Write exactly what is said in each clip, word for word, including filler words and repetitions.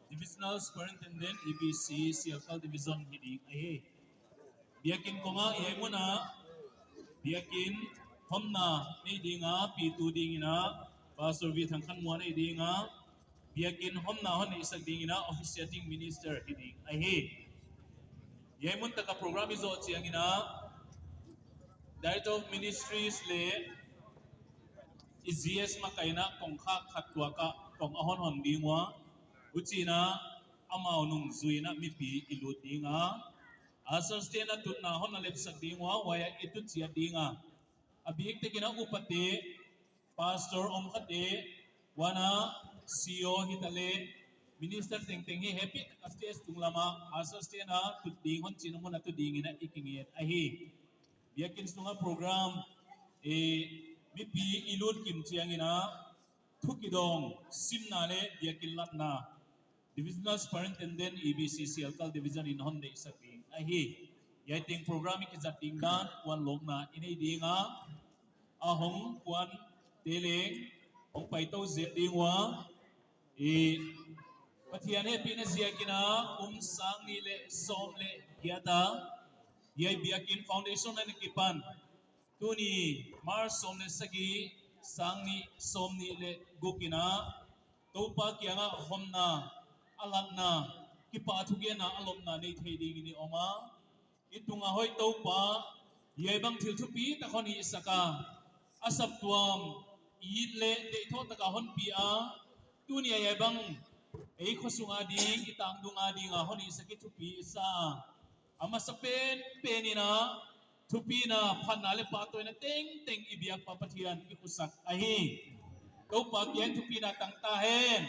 Divisional Superintendent, E B C Sialkal Division hi ding ahi. Biakinn kongah i hei munah biakinn honna nei dinga pitu dinginah Pastor V Thang Khan Muan nei dinga biakinn honna hon neihsak dinginah officiating minister hi ding ahi. Yei mun taka program i zawh cianginah Director of Ministries le i G S makaina kongkhak khat tuakah kong a honhon ding ua, ucinah amau nungzuinah mipi i lut dinga, a Thursday na tutna hon a lepsak ding ua, huaiah i tut ciat dinga, a biktekin a upate, pastor om khate, huana C E O hitaleh minister tengteng hi hehpih a stage tunglamah a Thursday na tut ding hon cina munah tut dinginah i kinget ahi. Biakinn sungah program i mipi i lut kim cianginah thukidawng simna le biakinn latna Divisional Superintendent E B C Sialkal Division in hon neihsak ding ahi. Yai teng program i kizat ding dan kuan lawkna i nei dinga, a hong kuan teleng hong paito ziat ding ua, i Pathian hehpihna ziakinah kum sang nih le sawm le giata yai biakinn foundation na kipan tuni March sawm le sagih, sang nih sawm nih le gukinah Topa kiangah honna, a latna, kipa thugenna a lopna nei thei dingin i om a, i tungah hoih Topa yai bang thil thupi tak hon hihsaka, a saptuam i it le deihthawh taka honpi a, tuni a yai bang ei khuasunga ding, i tangdunga dinga hon hihsak i thupi i sa a, a masa penpeninah thupina, phatna le pahtawina tengteng i biakpa Pathian i khusak ahi. Topa kiang thupina tangta hen.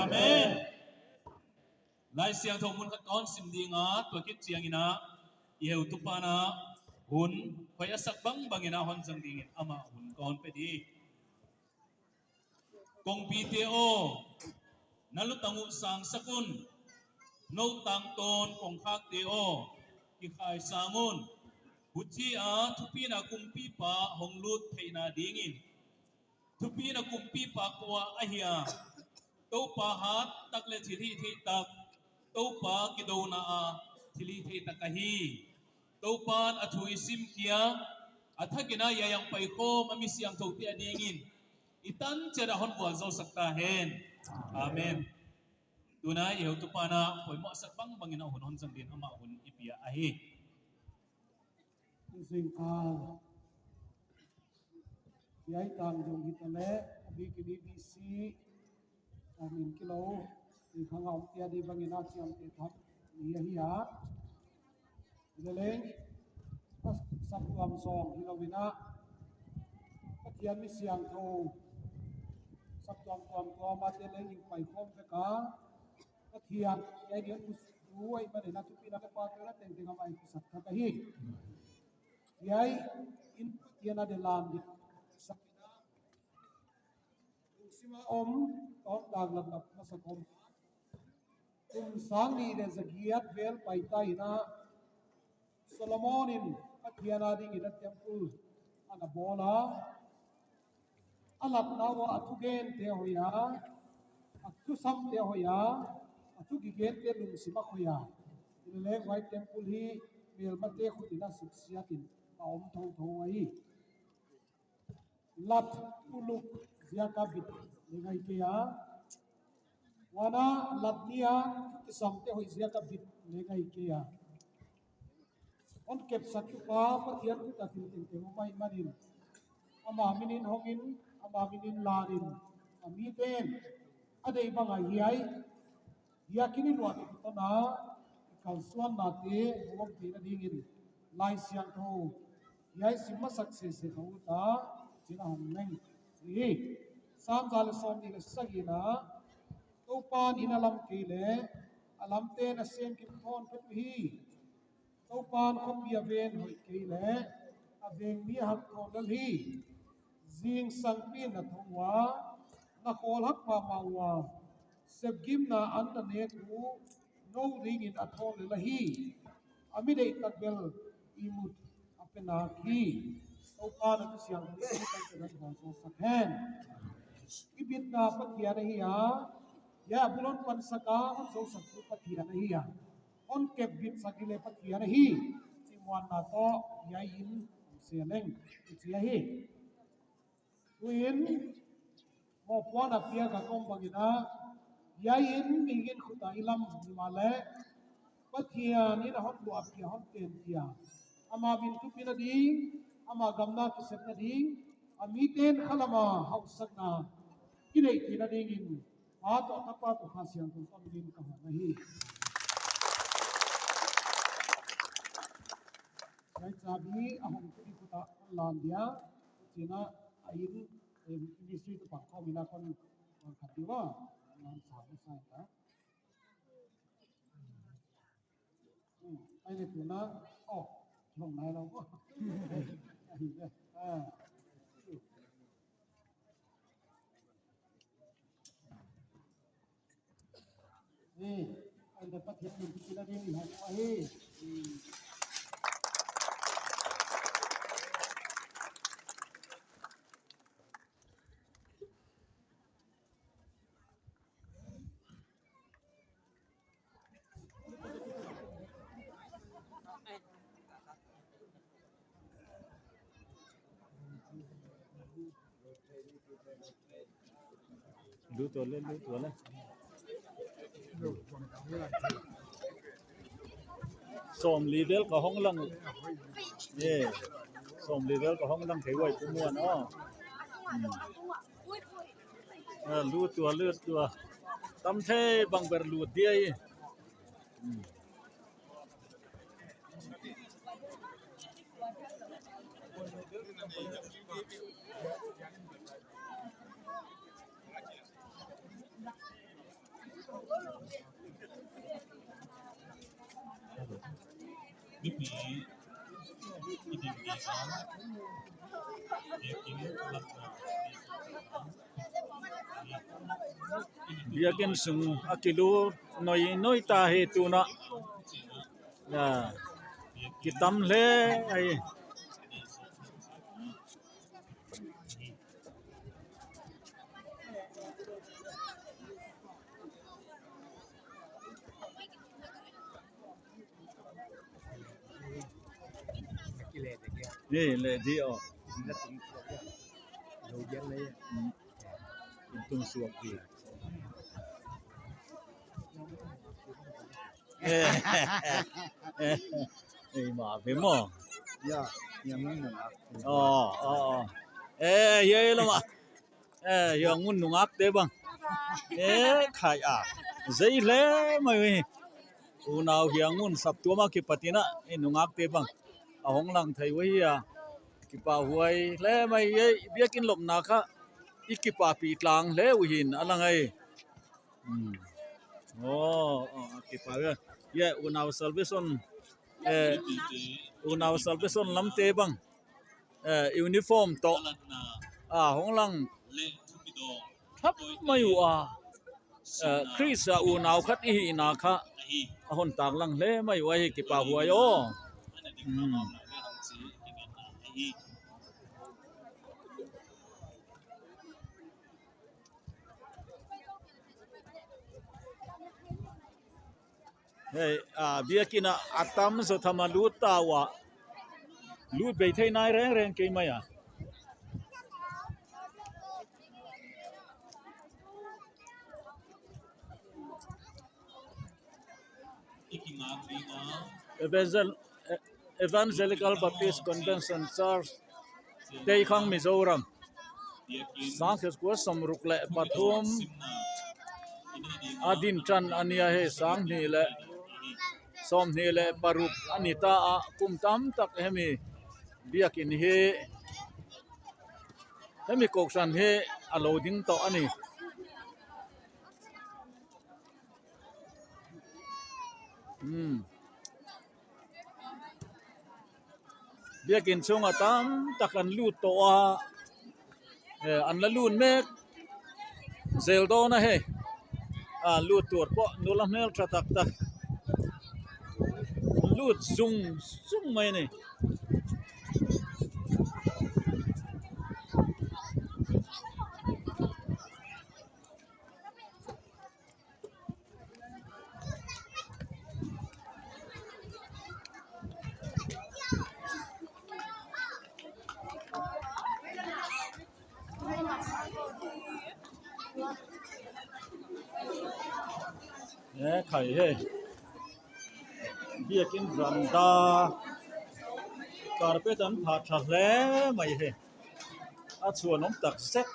Amen. Lai Siangtho mun khat ka hon sim dinga, tua khit cianginah i heutupanah hun hoih a sak bangbanginah hon zang dingin amah hun ka hon pia ding. Kongpite aw, na lutang uh sangsak un. No tangtawn kongkhakte aw, kikhaisang un. Huci a thupina kumpipa hong lut theihna dingin. Thupina kumpipa kua ahia? Topa hat tak le thilhih theih tak, Topa kidona a thilhih theih tak ahi. Topan a thu i simkhia, a thakin a yayang paikhawm a mi siangthote a dingin i tan ciat a hon vualzawlsak ta hen. Amen. Tuna i heutupanah poimawhsak bangbangin a hun hon zang din amah hun i pia ahi. Zingkal hiai tang dong hitaleh a bikin i B C a min kilo i khangah om tia di bangin a ciamteh thak ni ahi a. Hileleng a saptuam zawng hi loinah Pathian mi siangtho saptuam tuamtuam a te leng in paikhawm veka Pathian ei dian mu duai maninah thupina le pahtawina tengteng amah i khusak thak ahi. Hiai in Pathian a delam dik sakinah lungsima om tawm dak latlap masak om. Kum sang nih le zagiat vel paita inah Solomon in Pathian a dingin a temple a na bawl a, a latna uh a thugente hoih a, a thusamte hoih a, a thugigente lungsim a hoih a. Hileleng huai temple hi melmate khutin a suksiatin a om thotho ahi. Lat uluk ziaka bit le ngai kei a, huana lat nia thukisamte hoih ziaka bit le ngai kei a. Hon kepsak tupa Pathian khuta thil tengteng om ahi manin ama minin hongin, ama minin lanin, a miten a deih banga hiai hiakin i luah tawh tana i kalsuannate hong om theihna dingin Lai Siangtho hiai sim masak sese ka uta cina hong leng hi. Sam za le sawm nih le sagihna Topan inn a lam kei le a lamte na sem kim thawn phet uh hi. Topan khawpi a ven hoih kei le a vengmi a hak thawn lel hi. Zingsangpi in na thong ua, na khawl hak mahmah ua, sepgimna an na nek uh no dingin a thawn lel ahi. A mi deihtak bel ihmut a penak hi. Topan a thusiang hong sak hen. I bitna Pathian ahi a, Hiai a bul hon pansak a hon zosaktu Pathian ahi a, hon kepbitsak hi leh Pathian ahi cih muanna tawh hiai in hong sia leng i ci ahi. Tu-in mawhpuakna piak a kong bangin ah, hiai in mihing in khut ah i lam himahleh Pathian in a hon buaikhia, hon tenkhia, ama min thupi nading, ama gam na kisep nading, a mite in khalam a hausakna kineih theih nadingin Pa tawh Tapa tawh Kha Siangtho tawh min in ka hon ahi. Hiai caabi a hong tung khut ah hon lan dia, cina a in, eh, ministry tu pang kawm in ah kon, kon khat di va, lan sa na sa in ah. Hmm, ai le tu na, oh, long nai long. Ai le, ah. Ni, ai le Pathian min kila ni ni hong ahi. Lut tua le, lut tua le. Sawmli vel ka hong lang. Eh, sawmli vel ka hong lang thei uai pu muan aw. Hmm. Ah, lut tua, lut tua. Tam thei bang ber lut dia i. Hmm. Biakinn sung a kilut noinoi ta hi tu-in ah. Ya, kitam hle ahi. Ni leh di aw. Hmm. In tung suak di. Eh, eh, eh, ma be maw. Ya, ya, mun nungak. Oh, oh, oh. Eh, ya, ya, lama. Eh, ya, mun nungak te bang. Eh, khai a. Zei hle mai. Unau hiang un saptuam a kipat in ah, i nungakte bang a hong lang thei uh hi a, kipahhuai hle mai hi. Biakinn lopna kha i kipahpih tlang hle uh hi in a lang ahi. Hmm. Oh, oh, kipahhuai. Yeah, unau Salvation, eh, unau Salvation lamte bang, eh, uniform tawh, ah, hong lang thap mai uh a, eh, Khrist a unau khat i hihna kha a hon taklang hle mai uh ahi, kipahhuai aw. Hmm. Hei, a, biakinn ah a tamzaw tham a lut ta uh a, lut bei thei nai rengreng kei mai a. Evangel-, Evangelical Baptist Convention Church, Teikhang, Mizoram. Sang khat za kua sawmruk leh pathum a din tan a ni ahi, sang hnih leh sawmhnih leh paruk a ni ta a, kum tamtak hemi biakinn hi, hemi kohhran hi a lo ding tawh a ni. Hmm. Biakinn sungah tamtak an lut tawh a, eh, an la lut mek zel dawn a hei. A, lut tur pawh nu lam hmel ṭha taktak. Lut zung zung mai ni. Eh, khai he. Biakinn veranda carpet an phah ṭha hle mai he. A chuan awm tak zet.